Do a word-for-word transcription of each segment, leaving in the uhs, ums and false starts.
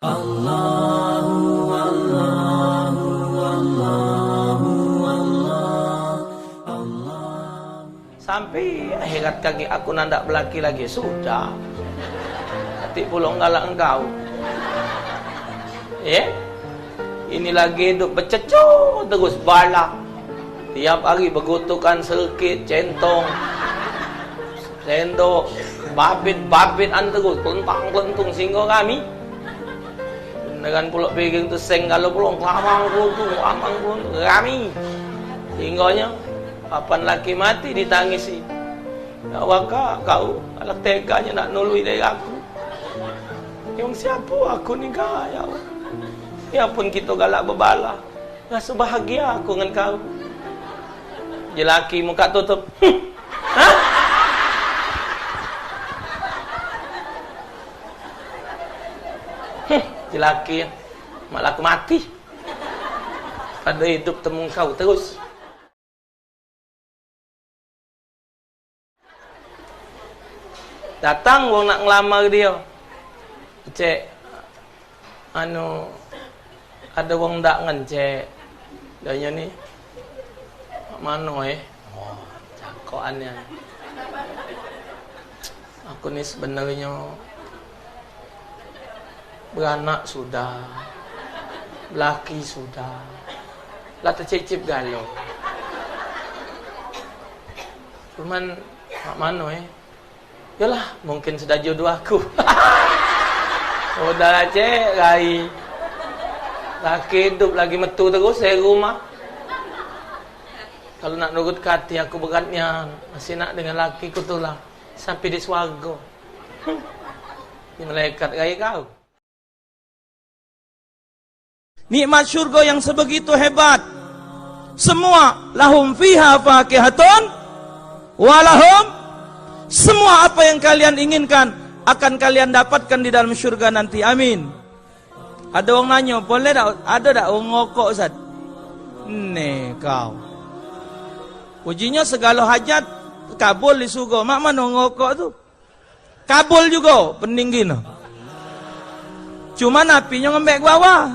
Allahu, Allahu, Allahu, Allah, Allah. Sampai akhirat kagek aku nak dak belaki lagi, sudah. Katik pulo galak engkau. Ye? Ini lagi hidup bececo terus bala. Tiap hari begotokan serkit, centong, sendok, babit-babit an terus, kelentang-kelentung sehingga rami. Beneran pulo piring tu seng galo pulo, kelamang kelentung, kelamang kelentung, rami. Sehinggonyo, kapan laki mati ditangisi. Ya waka, kau, alah teganyo nak nului dari aku. Yang siapo aku ni, Kak, ya Allah? Ya pun kito galak bebala. Raso bahagia aku ngan kau. Jelaki muka tutup. Huh. Hah? Huh, jelaki. Malah aku mati. Pada hidup temu kau terus. Datang wong nak ngelamar dio. Cek, anu, ado wong dak ngecek. Danyo ni, "Mak mano, eh?" Oh, cakokan nian. Aku ni sebenernyo beranak sudah, belaki sudah, lah tecicip galo. Cuman, mak mano, eh? Yolah, mungkin sudah jodoh aku. Udah lah, cek, rai. Laki hidup lagi metu terus dari rumah. Kalau nak nurut ke hati aku berat nian, masih nak dengan laki ku tu lah. Sampai di swargo. Ni malaikat rai kau. Nikmat syurga yang sebegitu hebat. Semua, "Lahum fiha fakihatun walahum," semua apa yang kalian inginkan akan kalian dapatkan di dalam syurga nanti. Amin. Ada orang nanya, "Boleh dak, ada dak orang ngokok, Ustaz?" Nih kau. Ujinya segala hajat kabul di surga. Mak mano ngokok tu? Kabul jugo, pening gino. Cuman apinyo ngembek ke bawah.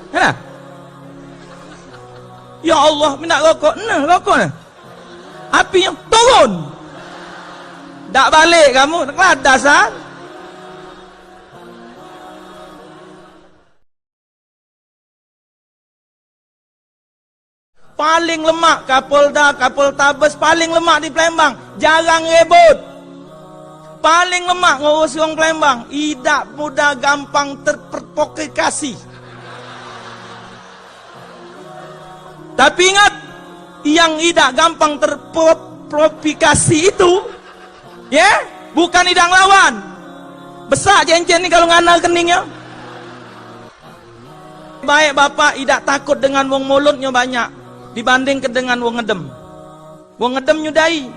Nah. Ya Allah, minta rokok. Nah, rokok nah. Apinyo turun. Dak balik kamu, keladasan. Paling lemak Kapolda, Kapoltabes, paling lemak di Palembang. Jarang ribut. Paling lemak ngurus wong Palembang. Idak mudah gampang terprovokasi. Tapi ingat, yang idak gampang terprovokasi itu, ya, bukan idak ngelawan. Besak jencen ni kalau ngana keningnyo. Baik bapak idak takut dengan wong mulutnyo banyak dibandingke dengan wong ngedem. Wong ngedem nyudai.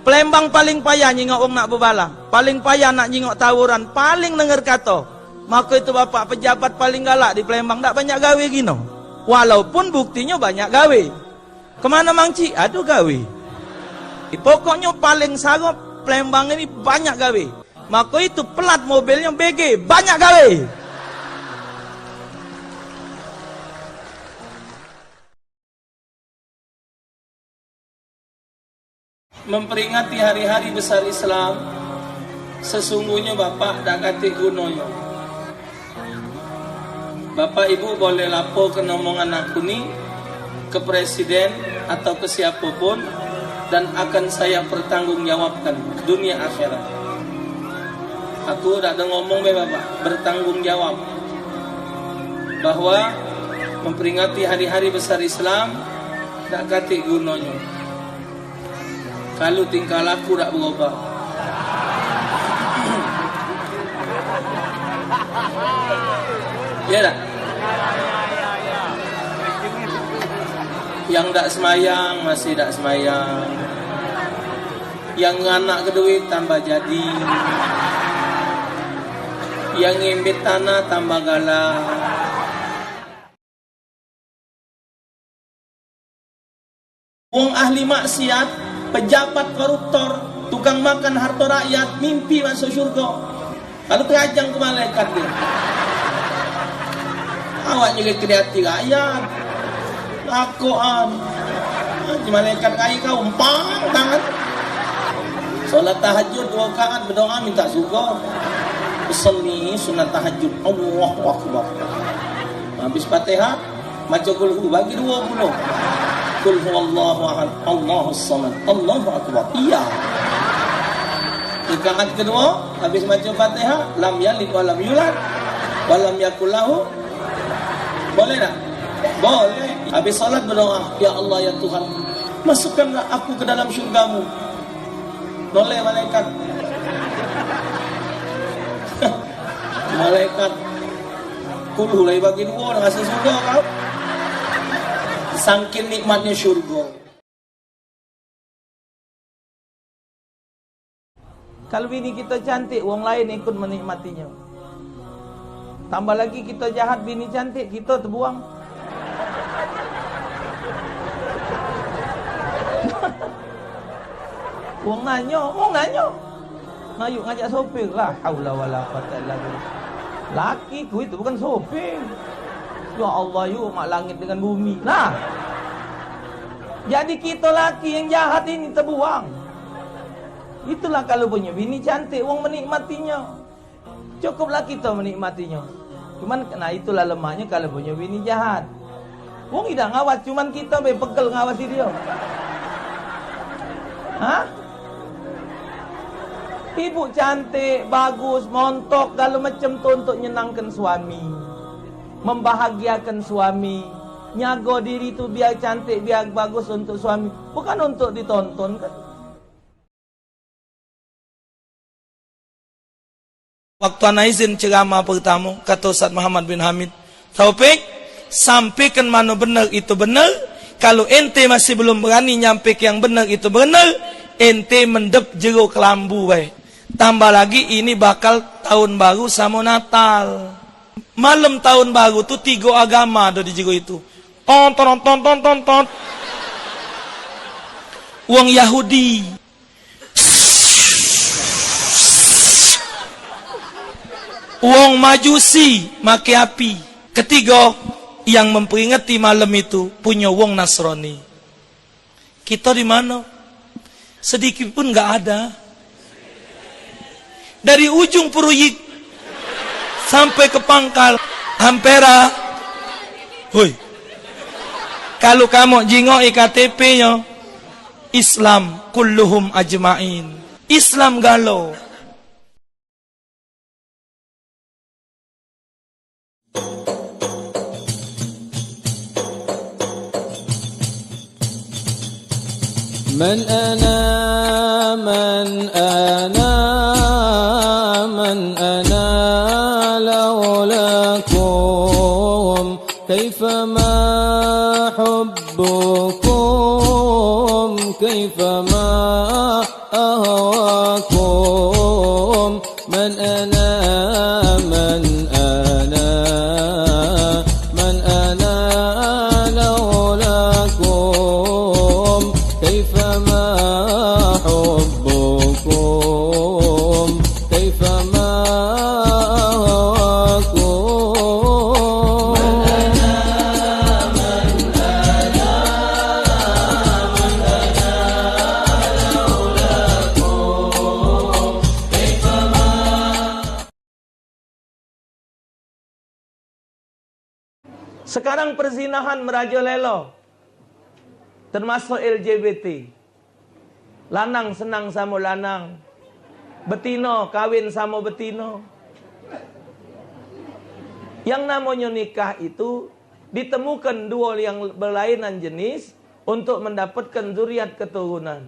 Palembang paling payah nyingok wong nak bebala, paling payah nak nyingok tawuran, paling denger kato. Mako itu bapak pejabat paling galak di Palembang, dak banyak gawe gino. Walaupun buktinyo banyak gawe. Kemano Mang Cik? Ado gawe. Pokoknyo paling sarap Palembang ini banyak gawe. Mako itu pelat mobilnyo B G, banyak gawe. Memperingati hari-hari besar Islam, sesungguhnyo Bapak dak katik gunonyo. Bapak Ibu boleh laporkan omongan aku ni ke presiden atau ke siapapun dan akan saya pertanggungjawabkan dunia akhirat. Aku dak ada ngomong be Bapak, bertanggung jawab bahwa memperingati hari-hari besar Islam dak katik gunonyo. Kalu tingkah laku dak berubah. Ya dak? Yang dak semayang masih dak semayang. Yang nganak ke duit tambah jadi. Yang ngimbit tanah tambah galak. Wong ahli maksiat, pejabat koruptor, Tukang makan harto rakyat mimpi masuk syurga. Kalu terajang ke malaikat dia. Awak nyelekeh hati rakyat. Lakoan. Haji malaikat kaya kau, empang tangan. Solat tahajud dua rakaat, berdoa minta syurga. Usalli sunat tahajud. Allahu Akbar. Habis Fatihah, maca kulhu, bagi dua puluh. Kul huwallahu ahad, Allahus samad, Allahu akbar. Iya. Rakaat kedua, habis maca Fatihah, lam yalid walam yulad, walam yakul lahu. Boleh tak? Boleh. Habis salat berdoa, "Ya Allah, ya Tuhan, masukkanlah aku ke dalam syurgamu." Noleh malaikat. Malaikat. Kulhu lagi bagi dua, dah rasa syurga kau. Sangkin nikmatnya syurga. Kalu bini kito cantik, wong lain ikut menikmatinya. Tambah lagi kito jahat, bini cantik, kito tebuang. Wong nanyo, wong nanyo. Mayuk ngajak sopir. La haula wala quwata illa billah. Laki ku itu bukan sopir. Ya Allah, yuk mak langit dengan bumi. Nah. Jadi kito laki yang jahat ini tebuang. Itulah kalu punyo bini cantik, wong menikmatinya. Cukuplah kito menikmatinyo. Cuman, nah, itulah lemaknyo kalu punyo bini jahat. Wong idak ngawat, cuman kito be pegel ngawasi dio. Hah? Ibu cantik, bagus, montok, galo macem tu untuk nyenangkan suami. Membahagiakan suami. Nyago diri tu biar cantik, biar bagus untuk suami. Bukan untuk ditonton, kan? Waktu ana izin ceramah pertamo, kato Ustaz Muhammad bin Hamid, "Taufik, sampaikan mano bener itu bener. Kalu ente masih belum berani nyampe ke yang bener itu bener, ente mendep jero kelambu bae. Tambah lagi ini bakal tahun baru samo Natal." Malam tahun baru tu tigo agama ado di jero itu. Ton, ton, ton, ton, ton, ton. Wong Yahudi. Wong Majusi make api. Ketigo, yang memperingati malam itu punyo wong Nasrani. Kito di mano? Sedikit pun nggak ada. Dari ujung Puruyik sampai ke pangkal Ampera. Hoi. Kalu kamu jingok I K T P-nyo, Islam kulluhum ajmain. Islam galo. من أنا، من أنا، من أنا لولاكم؟ كيفما حبكم، كيفما أهواكم؟ من أنا، من أنا، من أنا لولاكم؟ كيفما حبكم، كيفما أهواكم؟ Sekarang perzinahan merajalela, termasuk L G B T. Lanang senang samo lanang, betino kawin samo betino. Yang namonyo nikah itu ditemukan duo yang berlainan jenis untuk mendapatkan zuriat keturunan.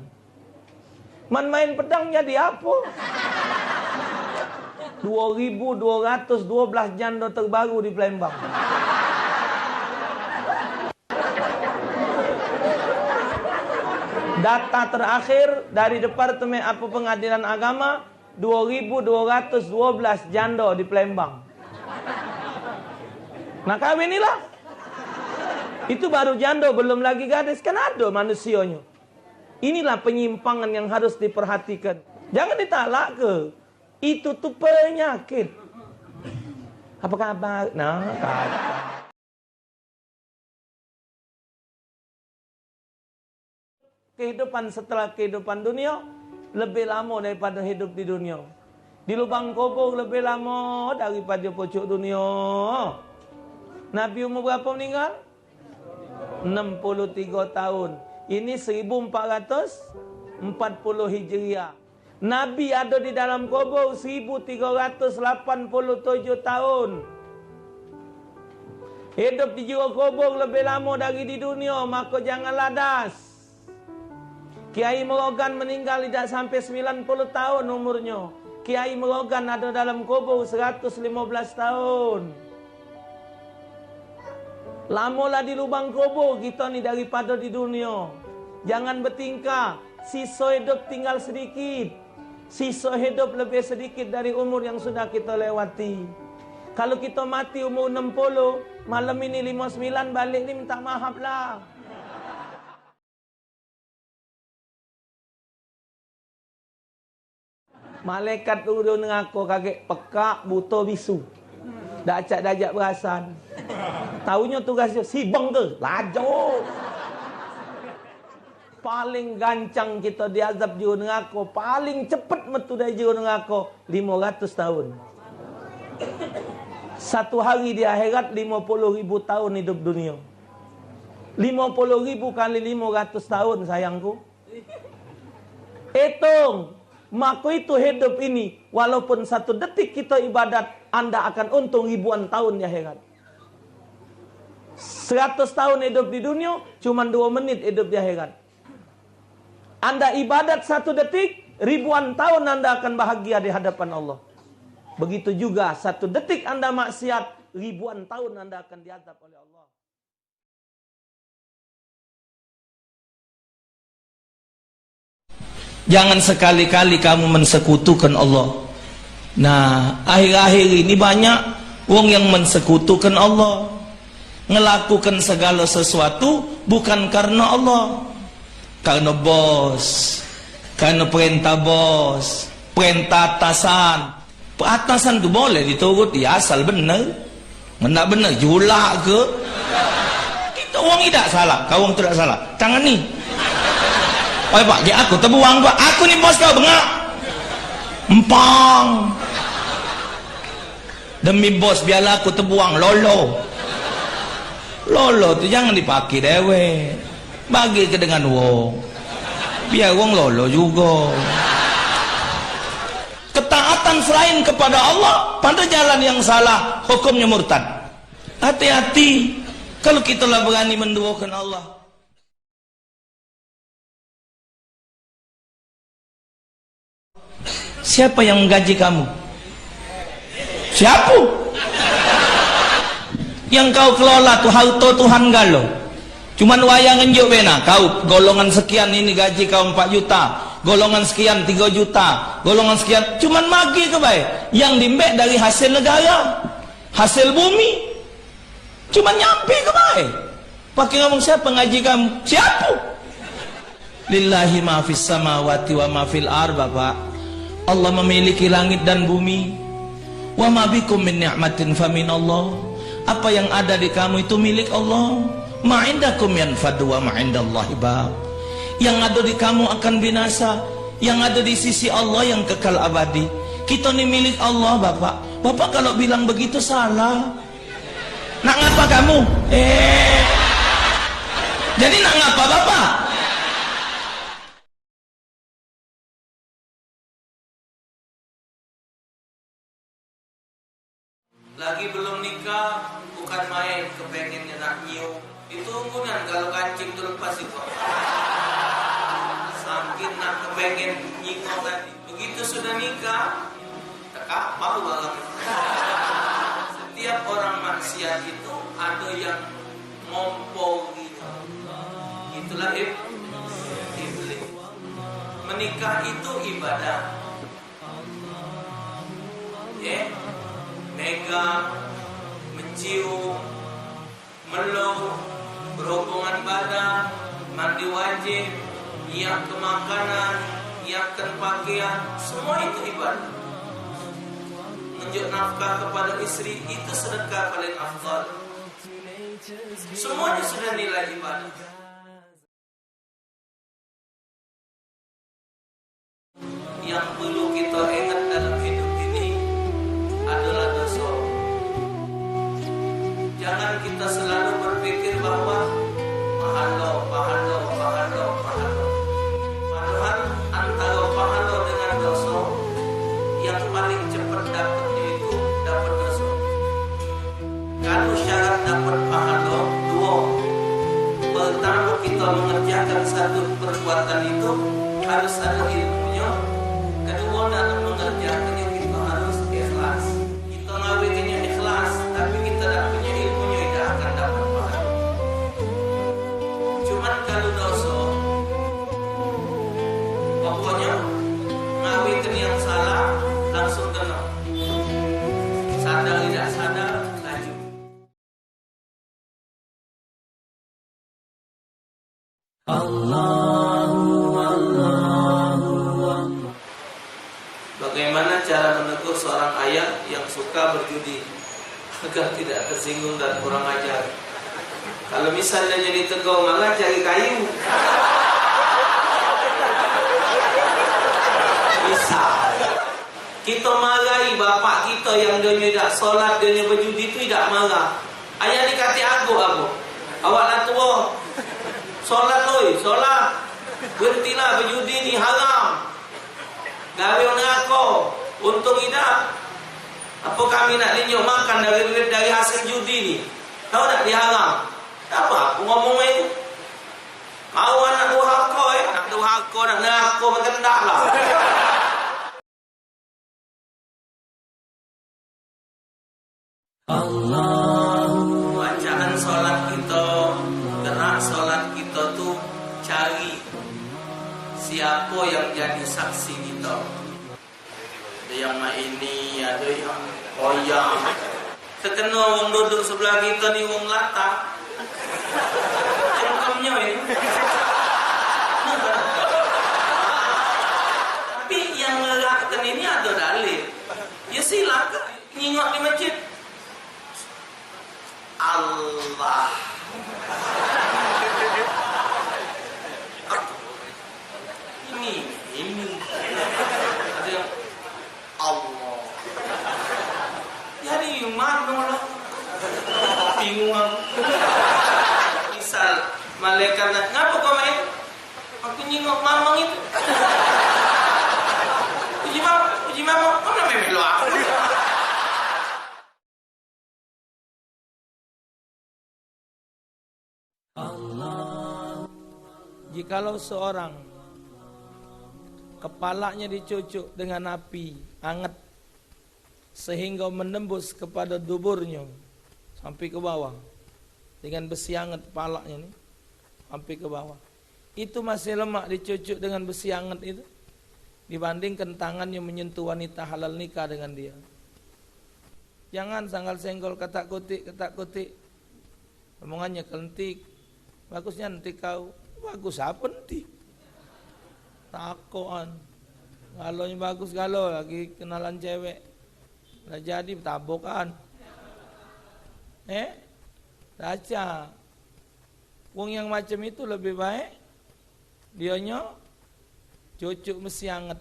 Man main pedang jadi apo? Dua ribu dua ratus dua belas jando terbaru di Palembang. Data terakhir dari Departemen apa Pengadilan Agama, dua ribu dua ratus dua belas jando di Palembang. Nah, kawinilah. Itu baru jando, belum lagi gadis. Kan ado manusionyo. Inilah penyimpangan yang harus diperhatikan. Jangan ditalak ke. Itu tu penyakit. Apa kabar? Nah, kata. Kehidupan setelah kehidupan dunia lebih lama daripada hidup di dunia. Di lubang kubur lebih lama daripada pucuk dunia. Nabi umur berapa meninggal? Enam puluh tiga tahun. Ini seribu empat ratus empat puluh Hijriah. Nabi ada di dalam kubur seribu tiga ratus lapan puluh tujuh tahun. Hidup di jero kubur lebih lama dari di dunia, maka jangan ladas. Kiai Merogan meninggal tidak sampai sembilan puluh tahun umurnya. Kiai Merogan ada dalam kubur seratus lima belas tahun. Lamolah di lubang kubur kita ni daripada di dunia. Jangan bertingkah. Sisa hidup tinggal sedikit. Sisa hidup lebih sedikit dari umur yang sudah kita lewati. Kalau kita mati umur enam puluh, malam ini lima sembilan balik ni minta maaf lah. Malaikat turun neraka kagek pekak, buto, bisu. Dak acak diajak berasan. Taunyo tugasnyo sibeng ke? Laju. Paling gancang kita diazab jero neraka, paling cepet metu dari jero neraka, lima ratus tahun. Satu hari di akhirat lima puluh ribu tahun hidup dunia. Lima puluh ribu kali lima ratus tahun, sayangku. Hitung. Maka itu hidup ini, walaupun satu detik kita ibadat, anda akan untung ribuan tahun di akhirat. Seratus tahun hidup di dunia, cuman dua menit hidup di akhirat. Anda ibadat satu detik, ribuan tahun anda akan bahagia di hadapan Allah. Begitu juga satu detik anda maksiat, ribuan tahun anda akan diazab oleh Allah. Jangan sekali-kali kamu mensekutukan Allah. Nah, akhir-akhir ini banyak wong yang mensekutukan Allah. Ngelakukan segala sesuatu bukan karena Allah. Karena bos, karena perintah bos, perintah atasan. Atasan tu boleh diturut, ya, asal bener. Ngendak bener, julak ke. Kita wong idak salah, kau wong tu dak salah. Tangan ni. Oi, Pak, dia aku tebuang, Pak. Aku ni bos kau, bengak. Empang. Demi bos, biarlah aku tebuang, lolo. Lolo tu jangan dipakai dewek. Bagi ke dengan wong. Biar wong lolo juga. Ketaatan selain kepada Allah pada jalan yang salah, hukumnya murtad. Hati-hati kalau kita lah berani menduakan Allah. Siapa yang menggaji kamu? Siapa? Yang kau kelola tu harta Tuhan galo. Cuman wayang ngenjuk bena, kau golongan sekian ini gaji kau empat juta, golongan sekian tiga juta, golongan sekian, cuman magi ke bae. Yang dimbek dari hasil negara, hasil bumi. Cuman nyampe ke bae. Pakai ngomong siapa ngaji kamu? Siapa? Lillahi ma fis samawati wa ma fil ar, Bapak. Allah memiliki langit dan bumi. Wa ma bikum min ni'matin fa minallah. Apa yang ada di kamu itu milik Allah. Ma indakum yanfadu wa ma indallahi baq. Yang ada di kamu akan binasa. Yang ada di sisi Allah yang kekal abadi. Kita ni milik Allah, Bapak. Bapak kalau bilang begitu salah. Nak ngapa kamu? Eh. Jadi nak ngapa Bapak? Lagi belum nikah, bukan main kepengennyo nak nyium. Ditunggu nian kalau kancing tu lepas itu. Saking nak kepengen nyingok tadi. Begitu sudah nikah, tekapal barang. Setiap orang maksiat itu ada yang ngompori. Itulah ib-, iblis. Menikah itu ibadah. Ya, megang, mencium, meluk, berhubungan badan, mandi wajib, Nyiapke makanan, nyiapke pakaian, semua itu ibadah. Ngenjuk nafkah kepada istri, itu sedekah paling afdal. Semuanya sudah nilai ibadah. Yang perlu kita ingat dalam hidup ini adalah dosa. Jangan kita selalu berpikir bahwa pahalo, pahalo, pahalo, pahalo. Padahal antara pahalo dengan dosa, yang paling cepat dapatnya itu dapat dosa. Kalu syarat dapat pahalo, duo. Pertamo, kita mengerjakan satu perbuatan itu harus ada ilmunyo. Keduo, dalam mengerjakannyo kita harus ikhlas. Kita ngawekannyo ikhlas, tapi kita dak punyo ilmunyo, dak akan dapat pahalo. Cuman kalu doso, pokoknyo ngawekannyo yang salah, langsung keno. Sadar idak sadar, laju. Allahu, Allahu, Allahu. Bagaimana cara menegur seorang ayah yang suka berjudi agar tidak tersinggung dan kurang ajar? Kalau misalnya jadi tegur, malah cari kayu. Misal, kita marahi bapak kita yang dia nyo idak solat, dia nyo bejudi tu idak marah. Ayah ni katik agok aku. Awak lah tuo. Solat, oi, solat. Berhentilah bejudi ni, haram. Gawe neraka. Untung idak. Apo kami nak dinyok makan dari duit dari hasil judi ni? Tahu dak dia haram? Apa aku ngomong itu? Kau anak durhaka, eh? Anak durhaka, anak neraka, berkendak lah. Allahu. Bacaan solat kita, gerak solat kita tu cari siapa yang jadi saksi kita. Ada yang mak ini, ada yang koyak. Tekeno wong duduk sebelah kita ni wong latah. Cengkemnyo ini. Tapi yang ngerakkan ini ada dalil. Ya silakan. Nyingok di masjid. Allah. Ini, ini. Ada yang Allah. Jadi, mano lah. Bingung aku. Misal, malaikat nak, "Ngapa kau main?" "Aku nyingok mamang itu." "Puji mamang, puji mamang." Mana memelo aku? Jikalau seorang kepalanya dicucuk dengan api anget sehingga menembus kepada duburnya sampai ke bawah, dengan besi anget kepalanya ni sampai ke bawah, itu masih lemak dicucuk dengan besi anget itu dibandingkan tangannya menyentuh wanita halal nikah dengan dia. Jangan sanggal senggol, katak kutik, katak kutik. Omongannyo ke entik. Bagus nian entik kau. Bagus apo entik? Takokan. Galonyo bagus galo, lagi kenalan cewek. Lah jadi betabokan. Eh? Raca. Wong yang macam itu lebih baik dionyo cucuk besi anget,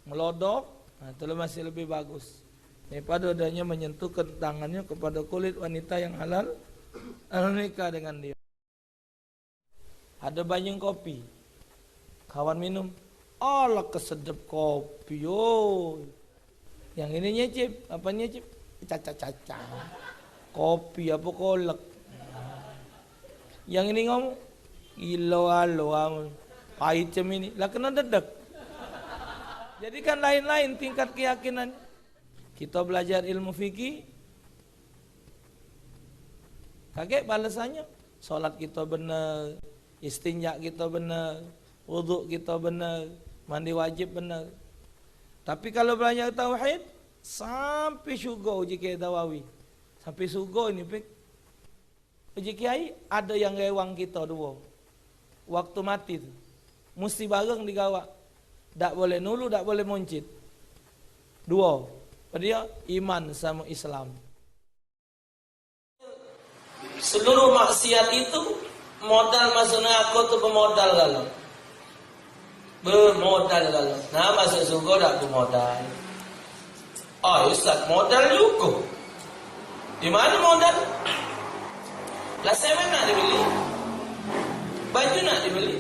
melodok, nah, itu masih lebih bagus daripada dionyo menyentuhkan tangannya kepada kulit wanita yang halal, halal nikah dengan dia. Ada banyu kopi, kawan minum, "Alah, kesedep kopi, oi." Yang ini nyicip, apa nyicip? Caca-caca. Kopi apa kolek? Yang ini ngomong, "Gilo alo, am. Pahit cem ini." Lah kena dedek. Jadi kan lain-lain tingkat keyakinan. Kita belajar ilmu fikih, kagek balesannya, salat kita bener, istinja kita bener, wuduk kita bener, mandi wajib bener. Tapi kalau belajar tauhid, sampai syurga uji Kiai Dawawi. Sampai syurga ini, Pik. Uji Kiai, ada yang rewang kita dua. Waktu mati tu. Musti bareng digawak. Dak boleh nulu, dak boleh muncit. Duo. Apo dio? Iman samo Islam. Seluruh maksiat itu modal masuk neraka tu bemodal galo. Bemodal galo. Nah, masuk surga dak bemodal. Oh, Ustaz, modal jugo. Di mano modal? Lah, semen nak dibeli. Baju nak dibeli.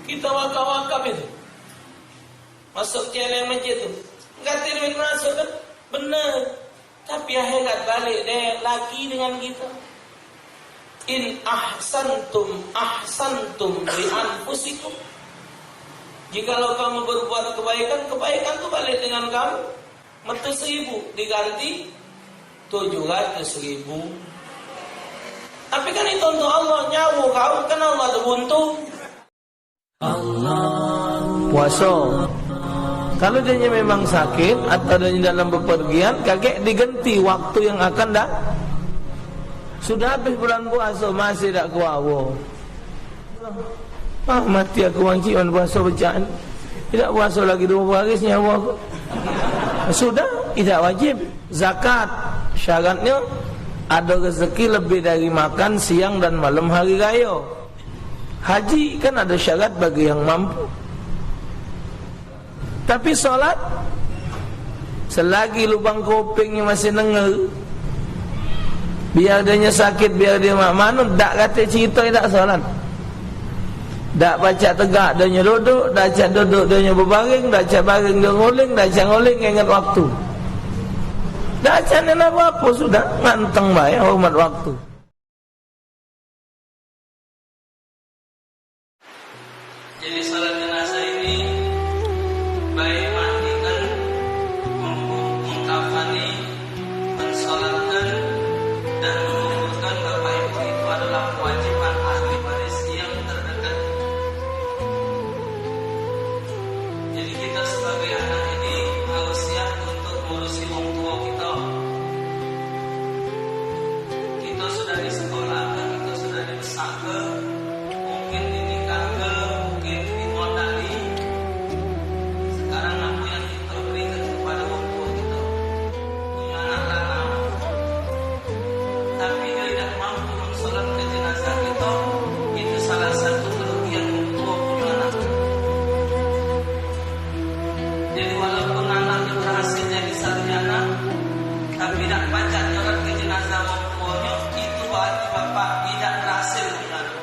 Kito wakaf-wakaf itu. Masuk celeng masjid tu. Enggak ado duit masuk kan? Bener. Tapi akhirat balik deh lagi dengan kita. In ahsantum, ahsantum li anfusikum. Jikalau kamu berbuat kebaikan, kebaikan tu balik dengan kamu. Metu seribu diganti tujuh ratus ribu. Tapi kan itu untuk Allah, nyawa kau kan Allah tu buntu. Puaso. Kalu dianya memang sakit atau dianya dalam bepergian, kagek digenti waktu yang akan dak. Sudah habis bulan puaso, masih dak kuawo. Ah, mati aku wang cik, bulan puaso pecah. Tidak puaso lagi dua hari nyawa aku. Sudah, tidak wajib. Zakat, syaratnya ada rezeki lebih dari makan siang dan malam hari raya. Haji kan ada syarat bagi yang mampu. Tapi solat, selagi lubang kupingnya masih denger, biar dia sakit, biar dia mak manut, dak kate cerita dak solat. Dak pacak tegak dia duduk, dak pacak duduk dia bebaring, dak pacak baring dia nguling, dak pacak nguling ingat waktu. Dak pacak nak apa-apa sudah, nganteng bae hormat waktu. Jadi salat jenazah ini baik mandikan, mengkafani, mensolatkan, dan menguburkan Bapak Ibu itu adalah kewajiban ahli waris yang terdekat. Jadi kita sebagai anak ini harus siap untuk ngurusi wong tua kita. Kita sudah disekolahkan, kita sudah dibesarkan, mungkin dinikahkan, mungkin dimodali. Sekarang apa yang kita berikan kepada wong tua kita? Punya anak lanang. Tapi dia tidak mampu mensolatkan jenazah kita, itu salah satu kerugian wong tua punya anak. Jadi walaupun anak tu berhasil jadi sarjana, tapi dak pacak nyolatkan jenazah wong tuanyo, itu berarti bapak tidak berhasil punya anak.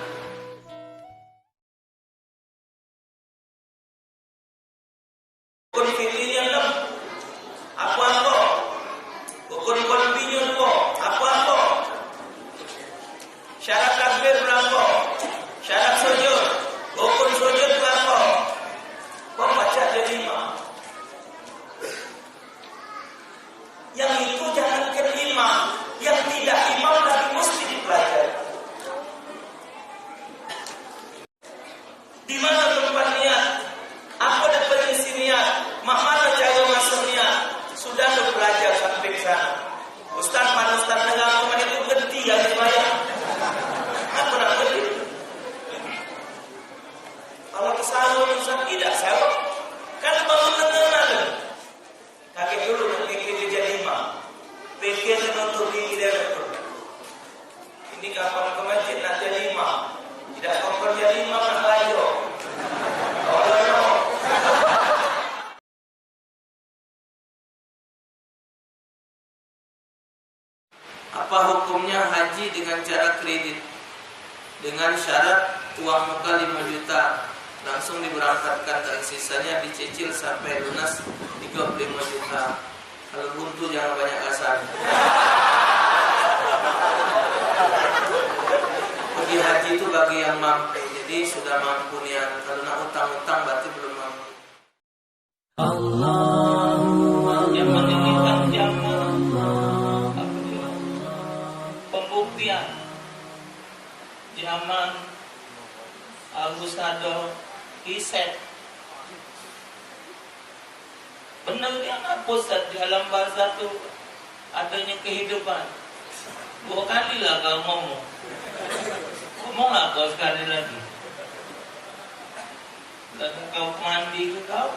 Rukun fi'linyo enam. Apo-apo? Rukun qalbinyo duo. Apo-apo? Syarat takbir berapo? Syarat sujud. Rukun sujud berapo? Kok pacak jadi imam? Yang itu jangankan imam, yang tidak imam lagi mesti dipelajari. Di mana tempat niat? Apa depan isi niat? Mak mana cara masuk niat? Sudah tu belajar sampai ke sana. Ustaz, mana ustaz negara mana tu berhenti ya sembahyang? Apa nak berhenti? Kalau kesalahan ustaz tidak salah. Kan baru mengenal. Kagek dulu nak mikir dia jadi imam. Pikir dia nuntut diri dia betul. Ini kapan ke masjid nak jadi imam? Tidak kapan jadi imam nak rayo. Tolong. Apa hukumnya haji dengan cara kredit? Dengan syarat uang muka lima juta, langsung diberangkatkan dan sisanya dicicil sampai lunas tiga puluh lima juta. Kalau buntu jangan banyak kasar. Pergi haji itu bagi yang mampu. Jadi sudah mampu nian. Kalau nak utang-utang berarti belum mampu. Allahu Akbar. Yang meninggikan jamaah. Pembuktian zaman Abu Sado Isep. Bener dia ngapo, Ustaz, di alam barzah tu adanya kehidupan? Dua kali lah kau ngomong. Ngomonglah kau sekali lagi. Kau mandi ke kau?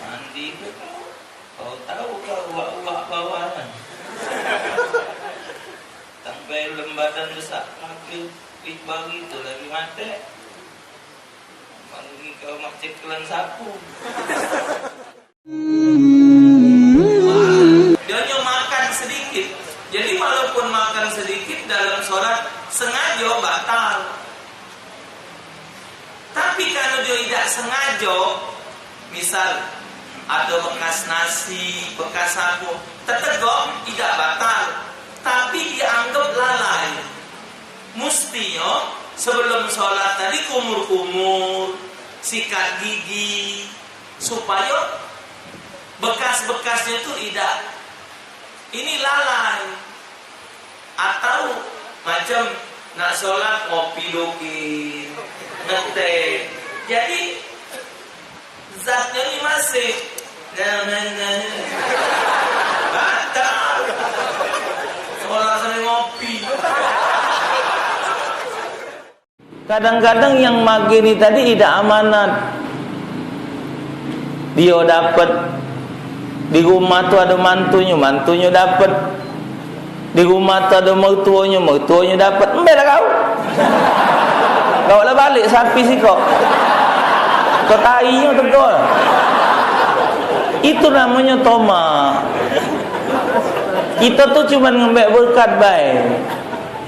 Mandi ke kau? Kau tahu kau uak-uak bawah kan? Sampai lem badan besak, makin pit bagi tu lagi mate. Mandi kau mak cekelan sapu. Dia nyo makan sedikit. Jadi walaupun makan sedikit dalam sholat, sengajo batal. Tapi kalau dia tidak sengajo, misal ada bekas nasi, bekas apa, tetegok, tidak batal. Tapi dianggap lalai. Mustinyo sebelum sholat tadi kumur-kumur, sikat gigi, supayo bekas-bekasnyo tu idak. Ini lalai. Atau macam nak sholat ngopi dukit, ngeteh. Jadi zatnyo ni masih batal. Sholat sambil ngopi. Kadang-kadang yang mage ni tadi idak amanat. Dio dapet di rumah tu ado mantunyo, mantunyo dapet di rumah tu ado mertuonyo, mertuonyo dapet. Embe lah kau. Kau lah balik sapi sikok. Kau tainyo tegol. Itu namonyo tomak. Kita tu cuman ngembek berkat bae.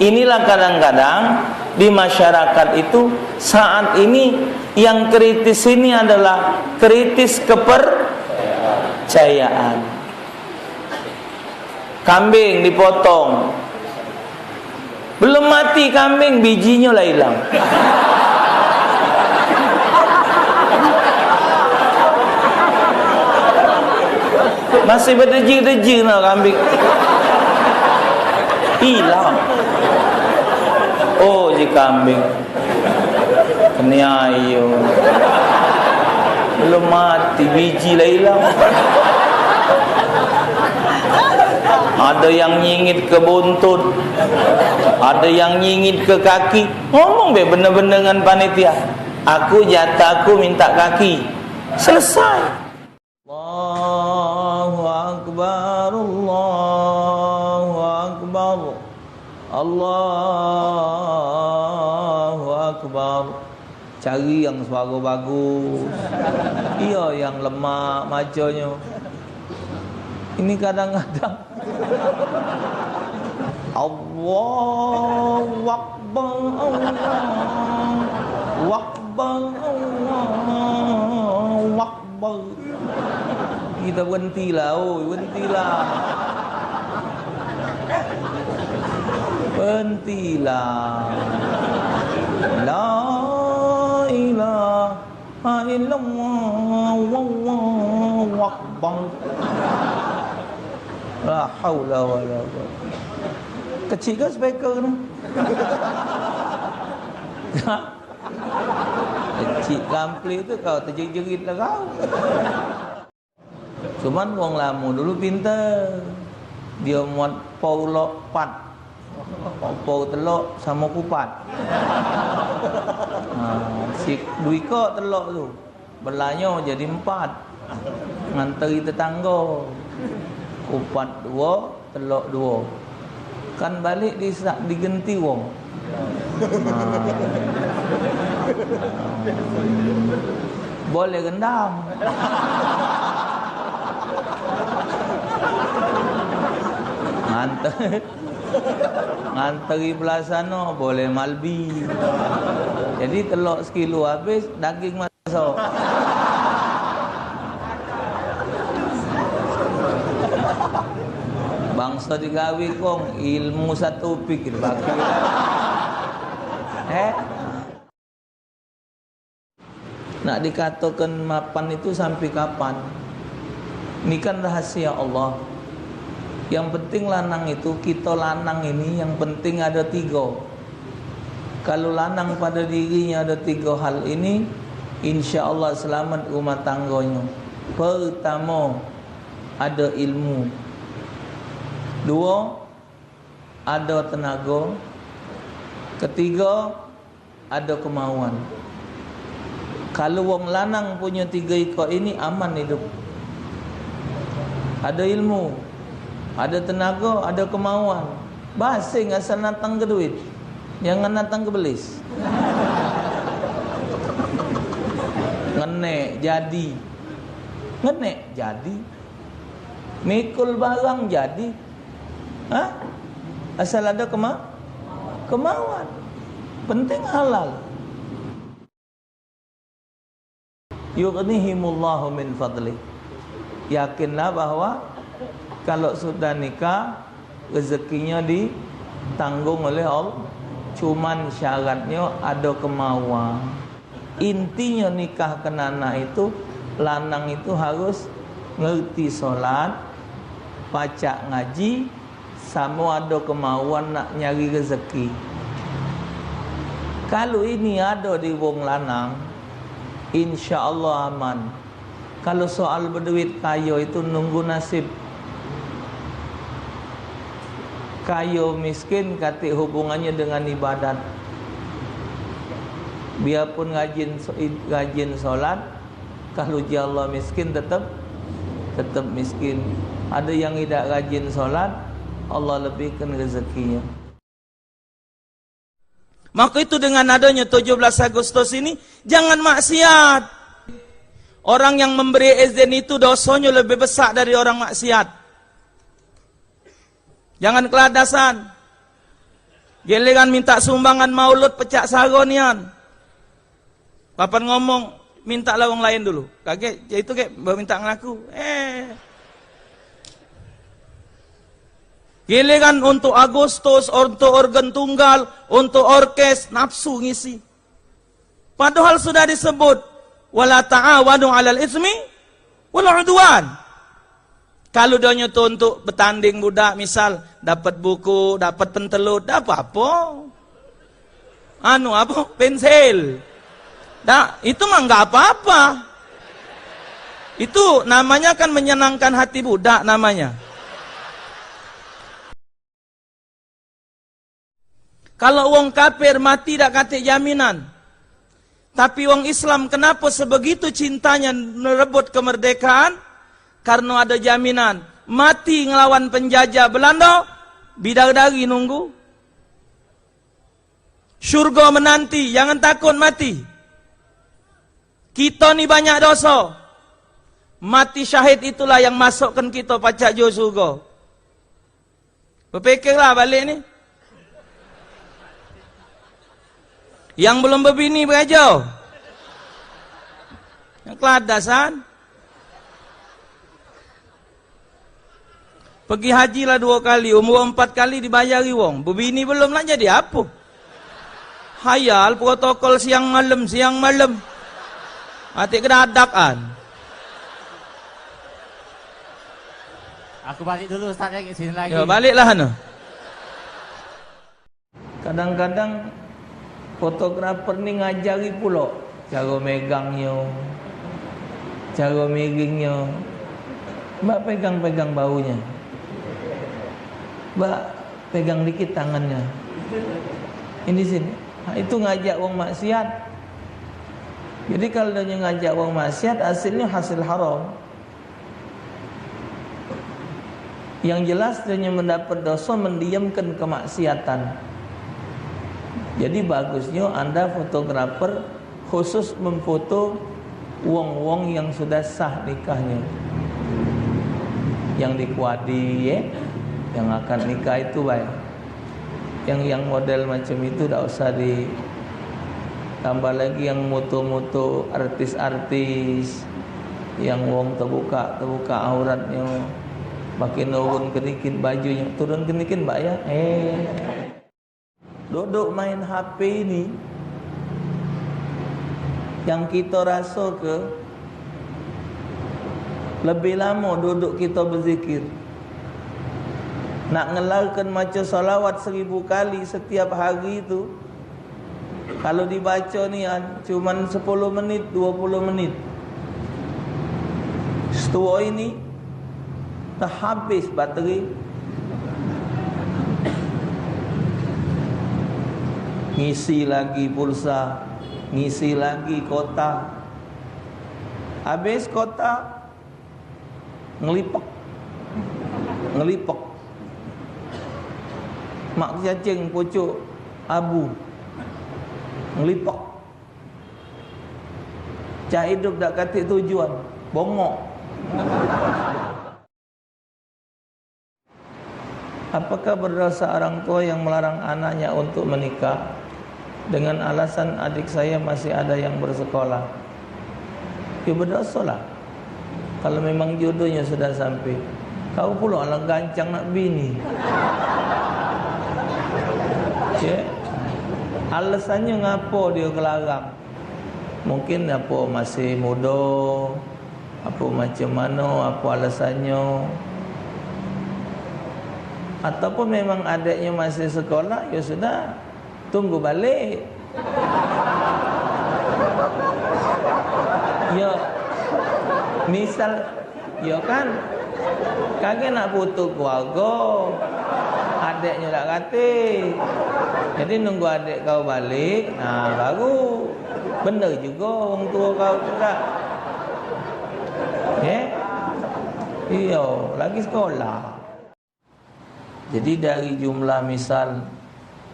Inilah kadang-kadang di masyarakat itu saat ini yang kritis ini adalah kritis kepercayaan. Kambing dipotong. Belum mati kambing, bijinyo lah ilang. Masih bedeji-deji nah kambing. Ilang. Oh, ji kambing. Keniayo. Belum mati, biji lah ilang. Ada yang nyingit ke buntut. Ada yang nyingit ke kaki. Ngomong be bener-bener dengan panitia. Aku jatah aku minta kaki. Selesai. Allahu Akbar, Allahu Akbar, Allahu Akbar. Cari yang suara bagus. Iyo yang lemak maconyo. Ini kadang-kadang Allahu Akbar, Allahu Akbar, Allahu Akbar. Kita berhentilah, oi, berhentilah. Berhentilah. La ilaha illallah, wallahu akbar. La haula wala quwwata. Kecil ke speaker tu? Kecik kampli tu kau tejerit-jerit lah kau. Cuman wong lamo dulu pinter. Dio muat pau lok pat. Pau telok samo kupat. Ha, si duiko telok tu. Belanyo jadi empat. Nganteri tetanggo. Kupat duo, telok duo. Kan balek di, digenti wong. Nah. Boleh rendam. Nganter. Nganteri belah sano, boleh malbi. Jadi telok sekilo habis, daging masuk. Bangso digawe kong, ilmu satu pikir bagi. Eh? Nak dikatakan mapan itu sampai kapan? Ini kan rahasia Allah. Yang penting lanang itu, kita lanang ini yang penting ada tiga. Kalau lanang pada dirinya ada tiga hal ini, insya Allah selamat rumah tangganya. Pertama, ada ilmu. Dua, ada tenaga. Ketiga, Ado kemauan. Kalu wong lanang punyo tigo ikok ini, aman idup. Ado ilmu, ado tenago, ado kemauan. Basing asal natang ke duit. Jangan natang ke belis. Ngenek jadi. Ngenek jadi. Mikul barang jadi. Ha? Asal ado kema-, kemauan. Penting halal. Yughnihimullahu min fadlih. Yakinlah bahwa kalau sudah nikah, rezekinya ditanggung oleh Allah. Cuman syaratnya ada kemauan. Intinya nikah ke anak itu, lanang itu harus ngerti solat, pacak ngaji, samo ado kemauan nak nyari rezeki. Kalu ini ado di wong lanang, insya Allah aman. Kalu soal beduit kayo itu nunggu nasib. Kayo miskin katik hubungannya dengan ibadat. Biarpun rajin so-, rajin solat, kalu ji Allah miskin, tetep, tetep miskin. Ada yang idak rajin solat, Allah lebihkan rezekinya. Maka itu, dengan adanya tujuh belas Agustus ini, jangan maksiat. Orang yang memberi izin itu dosanya lebih besar dari orang maksiat. Jangan keladasan. Giliran minta sumbangan maulud pecak saro nian. Papan ngomong, "Mintalah wong lain dulu." Kagek, ya itu kek, baru minta ngaku. Eh. Giliran untuk Agustus, untuk organ tunggal, untuk orkes, nafsu ngisi. Padahal sudah disebut, "Wala ta'awanu 'alal itsmi wal 'udwan." Kalu donyo tu untuk betanding budak, misal, dapat buku, dapat pentelut, dak apa-apa. Anu apa? Pensil. Dak, itu mah enggak apa-apa. Itu namanya kan menyenangkan hati budak namanya. Kalau wong kafir mati dak katik jaminan. Tapi wong Islam kenapa sebegitu cintanya nerebut kemerdekaan? Karena ada jaminan. Mati ngelawan penjajah Belanda, bidadari nunggu. Surga menanti, jangan takut mati. Kita ni banyak dosa. Mati syahid itulah yang masukkan kita pacak jauh surga. Bepikirlah balik ni. Yang belum bebini berajo. Yang keladasan. Pergi haji lah dua kali, umur empat kali dibayari wong. Bebini belum nak jadi apa? Hayal protokol siang malam, siang malam. Mati kedadakan. Aku balik dulu, Ustaz, ya, ke sini lagi. Ya, baliklah, anu. Kadang-kadang fotografer ni ngajari pulo caro megangnyo, caro miringnyo. Mbak pegang-pegang bahunya. Mbak pegang dikit tangannya. Ini sini. Ha, itu ngajak wong maksiat. Jadi kalau dia ngajak wong maksiat, hasilnya hasil haram. Yang jelas, dia mendapat dosa mendiamkan kemaksiatan. Jadi bagusnya anda fotografer khusus memfoto wong-wong yang sudah sah nikahnya. Yang dikuadi, ya, yang akad nikah itu baik. Yang, yang model macam itu dak usah di, tambah lagi yang moto-moto artis-artis, yang wong terbuka, terbuka auratnya, makin turun kedikit bajunyo, turun kedikit, Mbak, ya. Eh. Duduk main H P ini yang kita rasa ke lebih lama duduk kita berzikir. Nak ngelarkan maca salawat seribu kali setiap hari tu, kalau dibaca nian, cuman sepuluh menit, dua puluh menit. Setua ini dah habis bateri. Ngisi lagi pulsa, ngisi lagi kuota. Habis kuota, ngelipek. Ngelipek. Mak cacing pucuk abu. Ngelipek. Cak idup dak katik tujuan, bongok. Apakah berdosa orang tua yang melarang anaknya untuk menikah dengan alasan adik saya masih ada yang bersekolah? Ya, berdosalah. Kalau memang jodohnya sudah sampai, kau pulo alang gancang nak bini. Ya. Alasannya ngapo dia kelarang? Mungkin apo masih mudo, apo macam mano, apo alasannyo. Ataupun memang adiknyo masih sekolah, ya sudah, tunggu balik. Ya, misal Yo kan? Kagek nak putus keluargo. Adeknyo dak katik. Jadi nunggu adek kau balik, nah, baru bener jugo wong tuo kau tu dak. Ye? Iyo, lagi sekolah. Jadi dari jumlah, misal,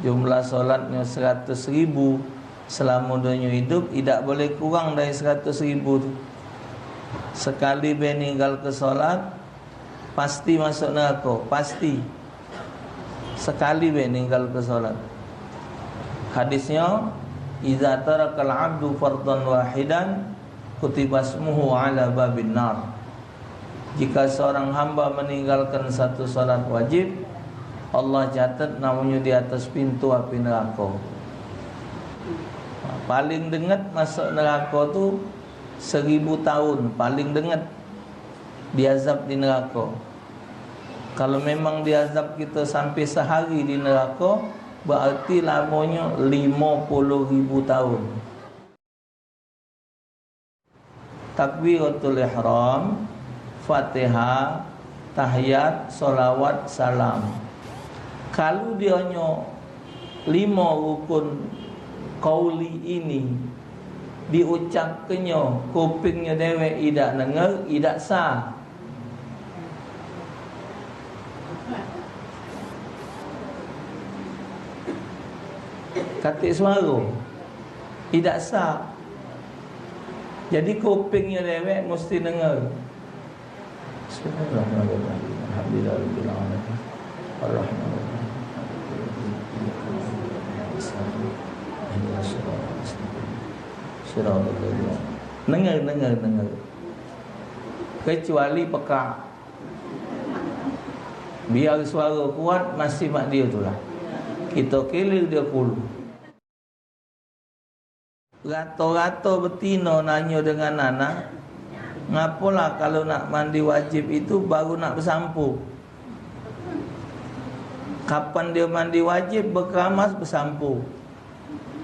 jumlah solatnyo seratus ribu selamo dunia idup, idak boleh kurang dari seratus ribu tu. Sekali be ninggalke solat, pasti masuk nerako, pasti. Sekali be ninggalke solat. Hadisnyo, "Idza tarakal abdu fardhan wahidan, kutiba ismuhu ala babin nar." Jika seorang hamba meninggalkan satu salat wajib, Allah catat namonyo di atas pintu api nerako. Paling denget masuk nerako tu seribu tahun, paling denget diazab di nerako. Kalau memang diazab kita sampai sehari di nerako, berarti lamonyo limo puluh ribu tahun. Takbiratul ihram, Fatihah, tahiyat, solawat, salam. Kalu dionyo limo rukun qauli ini diucapkenyo, kupingnyo dewek idak denger, idak sah. Katik suaro. Idak sah. Jadi kupingnyo dewek musti denger. Bismillahirrahmanirrahim. Alhamdulillahirabbil alamin. Arrahmanirrahim. Ihdinas siratal mustaqim. Siratal ladzina. Denger, denger, denger. Kecuali pekak. Biar suaro kuat, masih mak dio tu lah. Kito kilir, dio kulu. Rato-rato betino nanyo dengan anak, "Ngapolah kalu nak mandi wajib itu baru nak besampo? Kapan dio mandi wajib, bekeramas, besampo?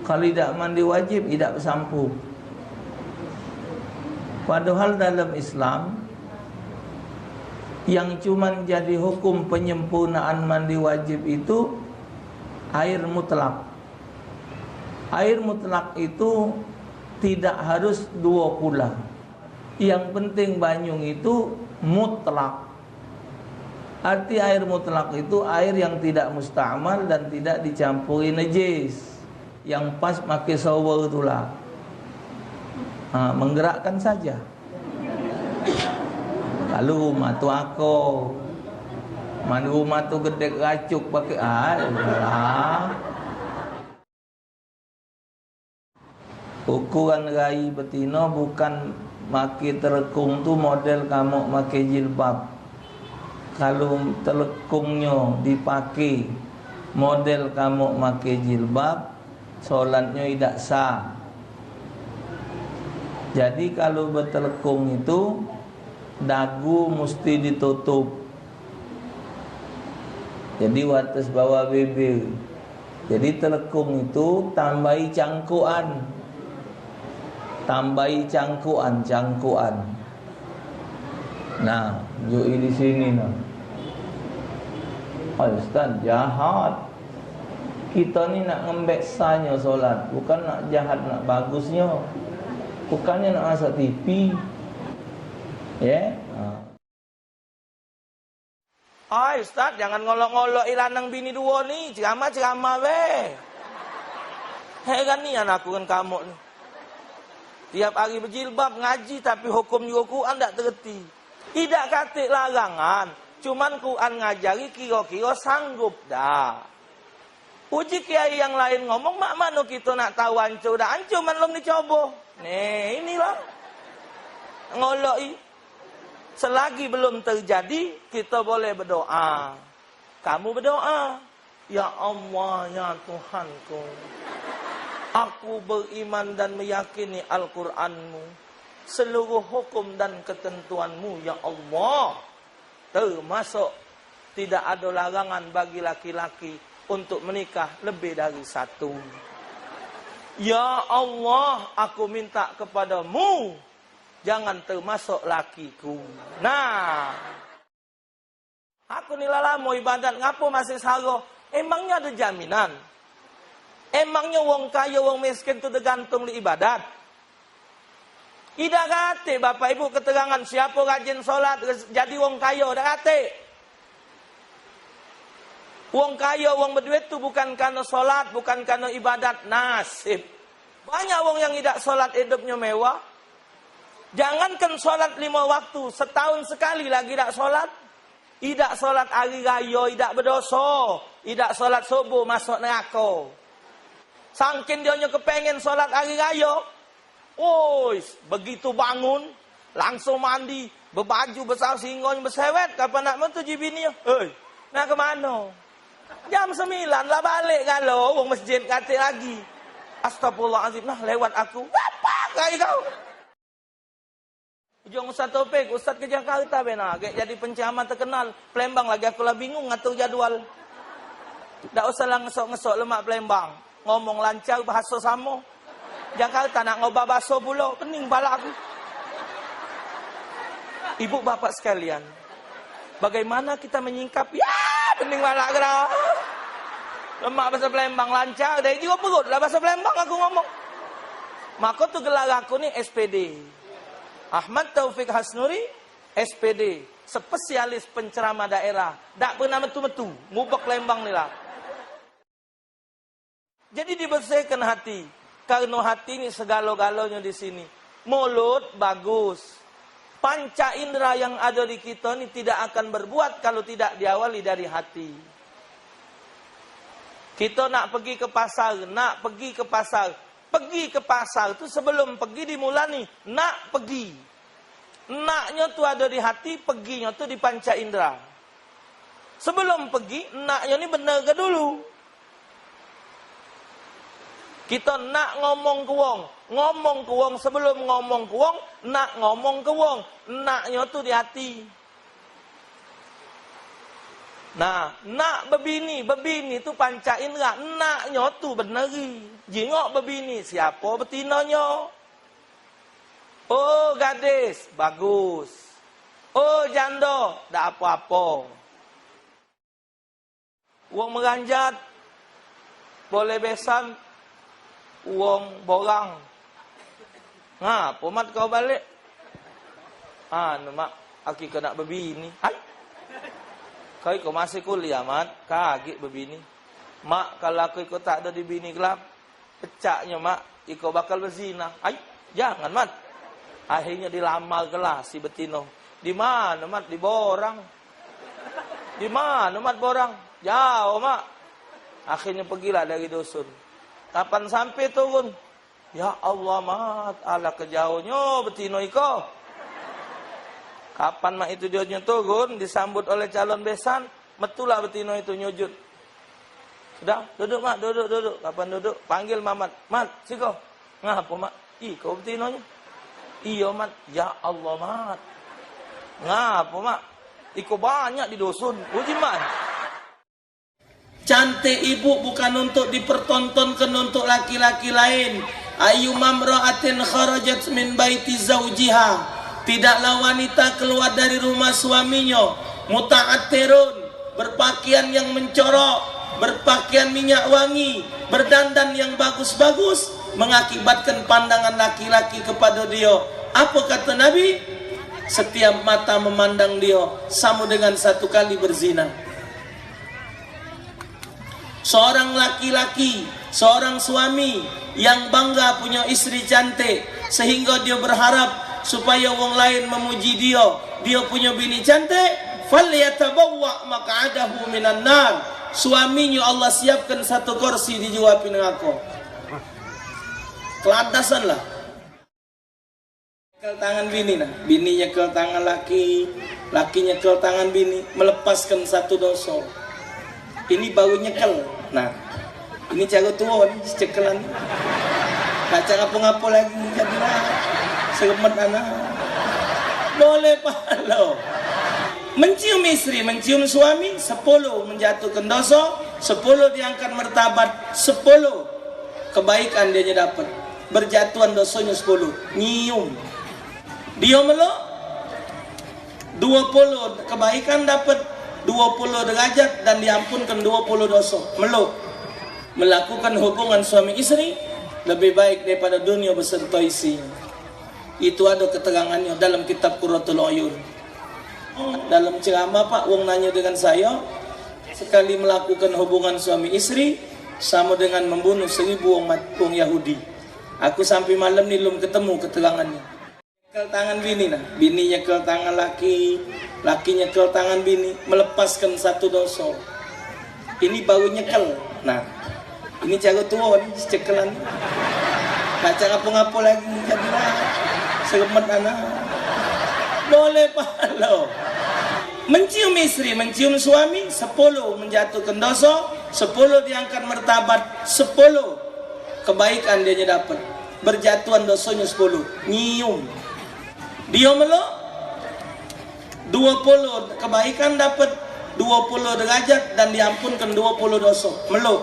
Kalu idak mandi wajib, idak besampo." Padahal dalam Islam, yang cuman jadi hukum penyempurnaan mandi wajib itu air mutlak. Air mutlak itu tidak harus duo kula. Yang penting banyu itu mutlak. Arti air mutlak itu air yang tidak musta'mal dan tidak dicampuri najis. Yang pas make shower tulah. Ha, menggerakkan saja. Kalu rumah tu ako, man rumah tu gedek racuk pake, ah, lah. Ukuran rai betino bukan make telekung tu model kamok make jilbab. Kalu telekungnyo dipake model kamok make jilbab, solatnyo idak sah. Jadi kalu betelekung itu dagu musti ditutup. Jadi wates bawah bibir. Jadi telekung itu tambahi cangkukan. Tambahi cangkukan, cangkukan. Nah, jui di sini nah. Hai, Ustaz, jahat. Kita ni nak ngembek sanyo solat, bukan nak jahat, nak bagusnyo. Bukannyo nak masak T V. Ya? Ha. Ai, Ustaz, jangan ngolok-ngolok lanang bini duo ni. Ceramah-ceramah be. Heran nian aku ngan kamu ni. Tiap hari bejilbab, ngaji, tapi hukum jugo Quran dak tereti. Idak katik larangan, cuman Quran ngajari kiro-kiro sanggup dak. Uji kiai yang lain ngomong, mak mano kito nak tau ancur dak ancur man lom dicobo. Nih, inilah. Ngolok i. Selagi belum terjadi, kito boleh bedoa. Kamu bedoa, "Ya Allah, ya Tuhanku, aku beriman dan meyakini Al-Quranmu, seluruh hukum dan ketentuanmu, ya Allah, termasuk tidak ada larangan bagi laki-laki untuk menikah lebih dari satu. Ya Allah, aku minta kepadamu, jangan termasuk lakiku." Nah, aku ni lah lamo ibadat, ngapo masih saro? Emangnya ada jaminan? Emangnya wong kayo, wong miskin tu tergantung di ibadat? Idak katik, Bapak Ibu, keterangan siapo rajin solat, rez-, jadi wong kayo, dak katik. Wong kayo, wong beduit tu bukan karena solat, bukan karena ibadat, nasib. Banyak wong yang idak solat, hidupnya mewah. Jangankan solat lima waktu, setahun sekali lagi dak solat. Idak solat hari rayo, idak bedoso. Idak solat subuh, masuk nerako. Sangkin dionyo kepengen solat hari rayo, ois, begitu bangun, langsung mandi, bebaju besar, singgonyo besewet, kapan nak metu ji bini, "Hei, nak ke mano?" Jam sembilan lah balek galo, wong masjid katik lagi. Astagfirullahalazim, nah lewat aku. Apa kai kau? Ujung Ustaz Taufik, Ustaz ke Jakarta be nah, gek jadi penceramah terkenal. Palembang lagi aku lah bingung ngatur jadwal. Dak usah lah ngesok-ngesok lemak Palembang. Ngomong lancar, bahaso samo. Jakarta nak ngubah baso pulo, pening pala aku. Ibu bapak sekalian, bagaimana kita menyingkap? Ya, pening pala aku dah. Lemak baso Palembang lancar, dah jiwa perut lah baso Palembang aku ngomong. Maka tu gelar aku ni S P D. Ahmad Taufik Hasnuri, S P D, spesialis penceramah daerah. Dak pernah metu-metu, ngubek Lembang ni lah. Jadi dibersihkan hati. Karena hati ni segalo-galonyo di sini. Mulut bagus. Panca indera yang ada di kita ni tidak akan berbuat kalau tidak diawali dari hati. Kita nak pergi ke pasar, nak pergi ke pasar. Pegi ke pasar tu sebelum pegi dimulani, nak pegi. Naknyo tu ado di hati, peginyo tu di panca indera. Sebelum pegi, naknyo ni bener ke dulu. Kito nak ngomong ke wong, ngomong ke wong sebelum ngomong ke wong, nak ngomong ke wong, naknyo tu di hati. Nah, nak bebini, bebini tu panca indera, naknyo tu beneri. Jingok bebini, siapo betinonyo? Oh, gadis, bagus. Oh, jando, dak apo-apo. Wong Meranjat, boleh besan, wong Borang. Ngapo, Mat, kau balek? Anu, Mak, aku iko nak bebini. Hai. Kau iko masih kuliah, Mat? Kagek bebini. Mak, kalau aku iko tak ado di bini kelab, pecaknyo, Mak, iko bakal bezina. Hai, jangan, Mat. Akhirnyo dilamar ke lah si betino. Di mano, Mat? Di Borang. Di mano, Mat, Borang? Jauh, Mak. Akhirnyo pegilah dari dusun. Kapan sampe turun? Ya Allah, Mat, alah ke jauhnyo betino iko. Kapan mak itu dionyo turun, disambut oleh calon besan, metulah betino itu nyujud. Sudah, duduk, Mak, duduk, duduk. Kapan duduk, panggil Mamat. Mat, siko. Ngapo, Mak? Iko betinonyo. Iyo, Mat. Ya Allah, Mat. Ngapo, Mak? Iko banyak di dusun. Uji, Mat. Cantik ibu bukan untuk dipertontonkan untuk laki-laki lain. Ayyuma imra'atin kharajat min baiti zaujiha. Tidaklah wanita keluar dari rumah suaminya. Muta'attirun, berpakaian yang mencorok. Berpakaian minyak wangi, berdandan yang bagus-bagus, mengakibatkan pandangan laki-laki kepada dia. Apa kata Nabi? Setiap mata memandang dia sama dengan satu kali berzina. Seorang laki-laki, seorang suami yang bangga punya istri cantik, sehingga dia berharap supaya wong lain memuji dia, dia punya bini cantik, falyatabawwa maq'adahu minan nar. Suaminya Allah siapkan satu kursi di jua api neraka. Kelantasan lah. Nyekel tangan bini nah, bini nyekel tangan laki, laki nyekel tangan bini, melepaskan satu dosa. Ini baru nyekel. Nah, ini cara tua ni, cekelan. Tak cara apa-apa lagi, jadilah seremet anak. Boleh pahalo. Mencium istri, mencium suami, sepuluh menjatuhkan dosa, sepuluh diangkat martabat, sepuluh kebaikan dia dapat. Berjatuhan dosanya sepuluh. Nyium. Dia meluk, dua puluh kebaikan dapat, dua puluh derajat dan diampunkan dua puluh dosa. Meluk. Melakukan hubungan suami istri lebih baik daripada dunia beserta isinya. Itu ada keterangannya dalam kitab Qurratul Uyun. Dalam ceramah, Pak, wong nanya dengan saya, sekali melakukan hubungan suami istri sama dengan membunuh seribu wong mat-, wong Yahudi. Aku sampai malam ni belum ketemu keterangannya. Nyekel tangan bini nah, bini nyekel tangan laki, laki nyekel tangan bini, melepaskan satu dosa. Ini baru nyekel. Nah, ini cara tua ni, cekelan. Tak cara apa-apa lagi, jadilah seremet anak. Boleh pahalo. Mencium istri, mencium suami, sepuluh menjatuhkan dosa, sepuluh diangkat martabat, sepuluh kebaikan dia dapat. Berjatuhan dosanya sepuluh. Nyium. Dia meluk, dua puluh kebaikan dapat, dua puluh derajat dan diampunkan dua puluh dosa. Meluk.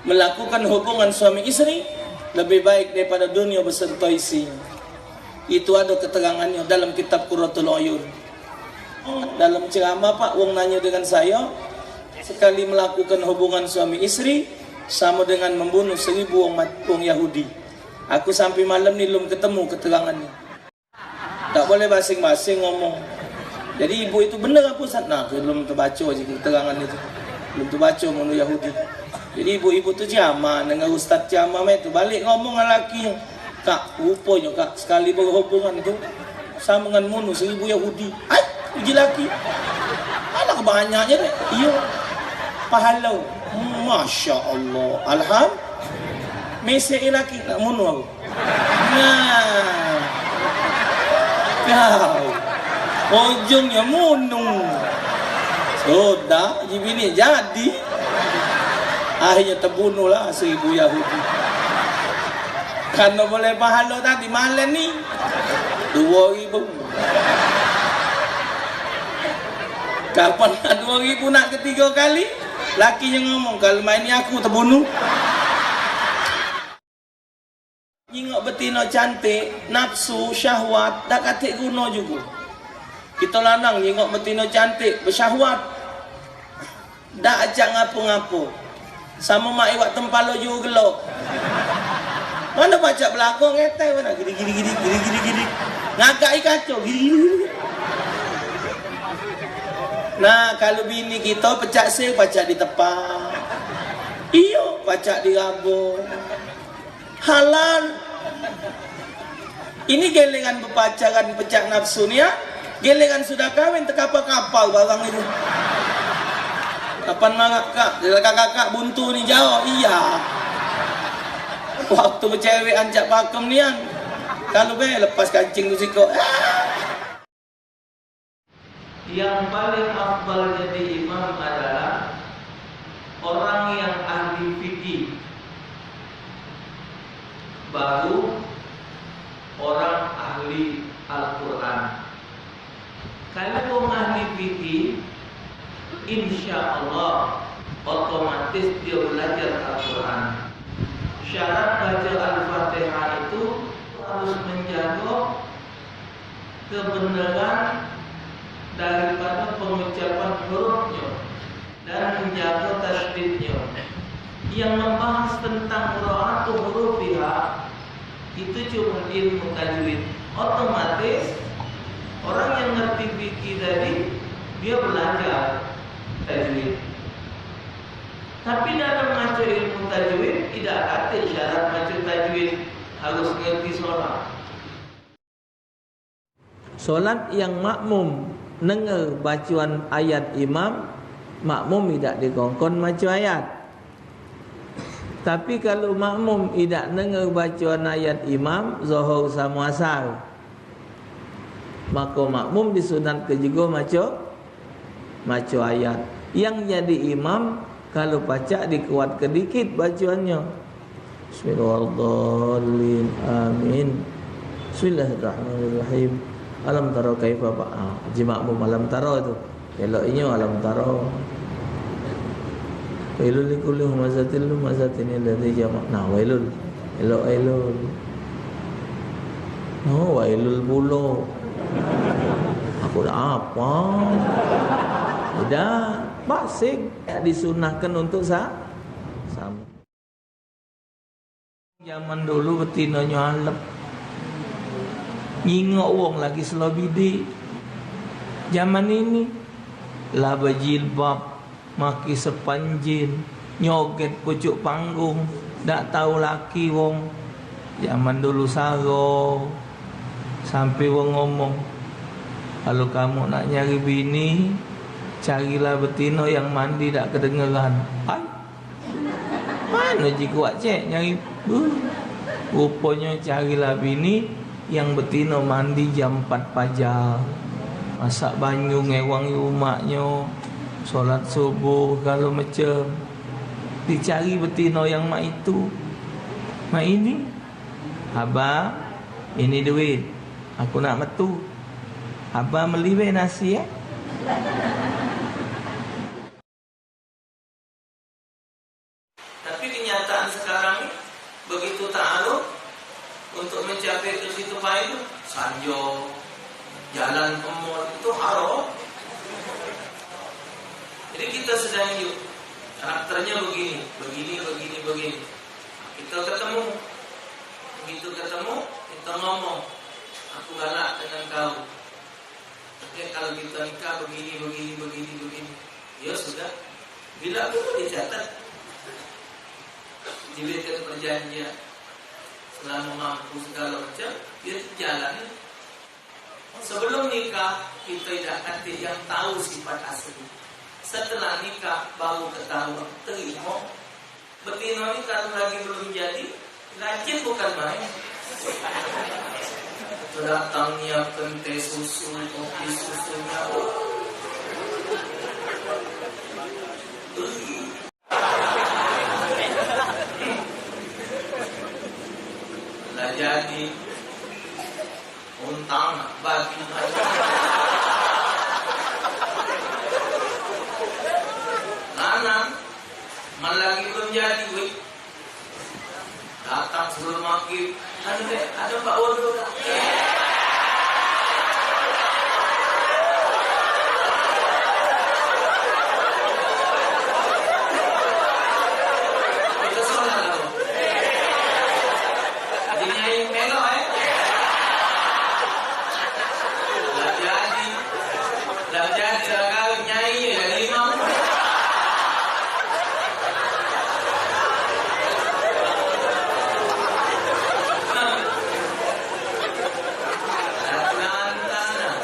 Melakukan hubungan suami istri lebih baik daripada dunia beserta isinya. Itu ada keterangannya dalam kitab Qurratul Uyun. Dalam ceramah, Pak, wong nanya dengan saya, sekali melakukan hubungan suami istri sama dengan membunuh seribu wong mat-, wong Yahudi. Aku sampai malam ni belum ketemu keterangannya. Tak boleh basing-basing ngomong. Jadi ibu itu bener apa, Ustaz? Nah, belum terbaca je keterangan itu. Belum terbaca menurut Yahudi. Jadi ibu-ibu tu ceramah, dengar ustaz ceramah, mai tu balik ngomong dengan laki. Kak, rupanya, Kak, sekali berhubungan tu sama dengan munuh seribu Yahudi. Ai, uji laki. Alah, banyaknya deh. Iya. Pahalo. Masya Allah. Alham. Mesek laki nak munuh aku. Nah. Kau. Ujungnya munuh. Sudah, ji bini jadi. Akhirnya terbunuhlah seribu Yahudi. Karena boleh pahalo tadi, malam ni dua ribu. Kapan lah dua ribu nak ketiga kali? Laki yang ngomong, "Kalau main ni aku terbunuh." Nyingok betino cantik, nafsu, syahwat, dak katik guno jugo. Kito lanang nyingok betino cantik, besyahwat. Dak acak ngapo-ngapo. Samo mak iwak tempalo jugo gelo. Mano pacak belago, ngeteh mano, gidi, gidi, gidi, gidi, gidi, gidi. Ngagak i kaco, gidi, gidi, gidi. Nah, kalu bini kito pecak sir, pacak ditepak. Iyo, pacak dirabo. Halal. Ini giliran bepacaran pecak nafsu nian, giliran sudah kawin tekapar-kapar barang itu. Kapan marah, Kak? Dia kakak-kakak buntu ni jauh. Iya. Waktu becewek ancak pakem nian. Kalu be lepas kancing tu sikok. Yang paling afdal jadi imam adalah orang yang ahli fikih, baru orang ahli Al-Quran. Kalau orang ahli fikih, insya Allah otomatis dia belajar Al-Quran. Syarat baca Al-Fatihah itu harus menjaga kebenaran daripada pengucapan hurufnya. Dan menjaga tasydidnyo. Yang membahas tentang mura'atu hurufiha, itu cuma ilmu tajwid. Otomatis, orang yang ngerti fikih tadi, dia belajar tajwid. Tapi dalam ngaco ilmu tajwid, tidak ada syarat ngaco tajwid harus ngerti solat. Solat yang makmum nengah bacoan ayat imam, makmum idak dikongkon maco ayat. Tapi kalu makmum idak nengah bacoan ayat imam, Zohor samo Asar, mako makmum disunatke jugo maco maco ayat. Yang jadi imam, kalu pacak dikuatke dikit bacoannyo. Bismillahirrahmanirrahim. Amin. Bismillahirrahmanirrahim. Alam taro kaifa fa-, ah, ji makmum alam taro tu. Elok inyo alam taro. Wailul likulli humazatil lumazatin alladzi jama-, nah, wailul. Elok wailul. Oh, wailul pulo. Aku dah apa? Udah, basing. Disunahkan untuk sa-, sama. Zaman dulu betinonyo alep. Nyingok wong lagi selo bidik. Zaman ini, lah bejilbab, maki sepanjin, nyoget pucuk panggung, dak tau laki wong. Zaman dulu saro, sampe wong ngomong, "Kalu kamu nak nyari bini, carilah betino yang mandi dak kedengeran." Ai, mano ji kuat cek nyari. Buh. Ruponyo carilah bini yang betino mandi jam empat pajar, masak banyu ngewangi umaknyo, solat subuh, segalo macem. Dicari betino yang mak itu, mak ini. "Abah, ini duit. Aku nak metu. Abah meli be nasi, eh." Tapi kenyataan sekarang ni begitu ta'aruf untuk mencapai ke situ bae tu, sanjo, jalan ke mall, itu haram. Jadi kita sedang hidup, karakternya begini, begini, begini, begini. Kita ketemu, begitu ketemu, kita ngomong, "Aku galak dengan kau." Oke, kalau kita nikah begini, begini, begini, begini. Ya sudah. Bila perlu dicatat. Dibuatkan perjanjian. Selama mampu segala macam, ya jalani. Sebelum nikah, kita tidak ada yang tahu sifat asli. Setelah nikah, baru ketahuan. Terima. Betino ni kalu lagi belum jadi, rajin bukan main. Datang nyiapkan teh susu, kopi susunya. Lah jadi. Untang, babi. Lanang, men lagi belum jadi, weh. Datang sebelum maghrib. Anu, Dek, ada Pak Won tu, Kak? Kita sholat, Pak. Jadi nyai melok, eh. Lah jadi. Lah jadi, lah kawin nyai, jadi imam. Lah Quran tanah.